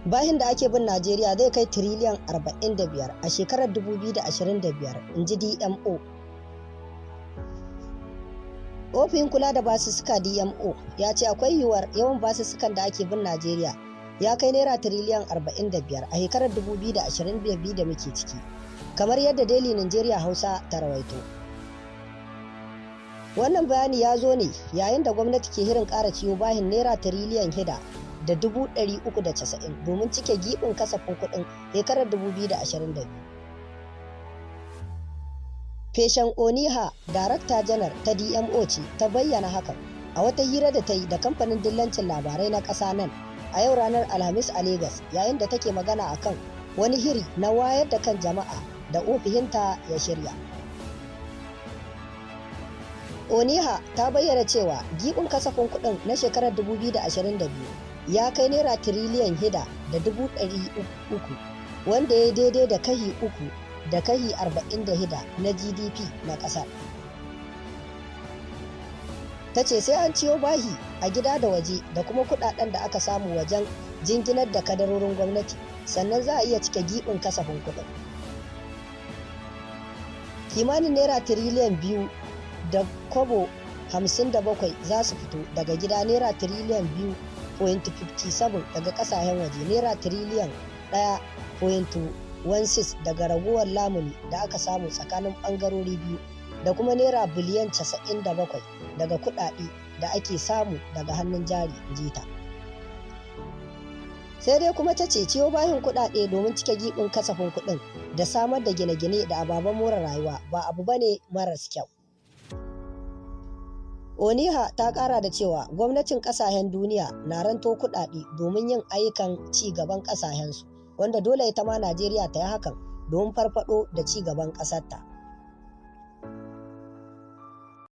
Bahin da ake bin Najeriya zai kai tiriliyan 45 a shekarar 2025, in ji DMO. Ofishin kula da basussuka DMO ya ce akwai yiwuwar yawan basussukan da ake bin Najeriya ya kai naira tiriliyan 45 a shekarar 2022 da muke ciki, kamar yadda Daily Nigeria Hausa ta rawaito. Wannan bayani ya zo ne yayin da gwamnati ke hirin ƙara ciwo bahin naira tiriliyan 6.390 domin cike giɓin kasafin kuɗin shekarar 2022. Feshen Oniha, Darakta Janar ta DMO ce ta bayyana hakan a wata hira da ta yi da kamfanin dillancin labarai na ƙasa nan a yau ranar Alhamis a Legas, yayin da take magana akan wani hiri na wayar da kan jama'a da ofihinta ya shirya. Oniha ta bayyana cewa giɓin kasafin kuɗin na shekarar 2022 ya kai naira tiriliyan 6.300, wanda ya daidai da kahi 3 da kahi 46 na GDP na ƙasar. Ta ce sai an ciyo bahi a gida da waje da kuma kudaden da aka samu wajen jinginar da kadarorin gwamnati, sannan za a iya cike giɓin kasafin kuɗin. Kimanin naira tiriliyan 2 da kobo 57 za su fito daga gida, naira tiriliyan 2.57 daga kasashen waje, naira tiriliyan 1.16 daga ragowar lamuni da aka samu tsakanin bangarori biyu, da kuma naira biliyan 97 daga kudade da ake samu daga hannun jari, jita. Sai dai kuma ta ce ciyo bahin kudade domin cike gibin kasafin kudin da samar da gine-gine da ababen more rayuwa ba abu bane maras kyau. Oniha ta kara da cewa gwamnatin kasashen duniya na ranto kudade domin yin ayyukan ci gaban kasashensu, wanda dole ita ma Najeriya ta yi hakan domin farfado da ci gaban kasarta.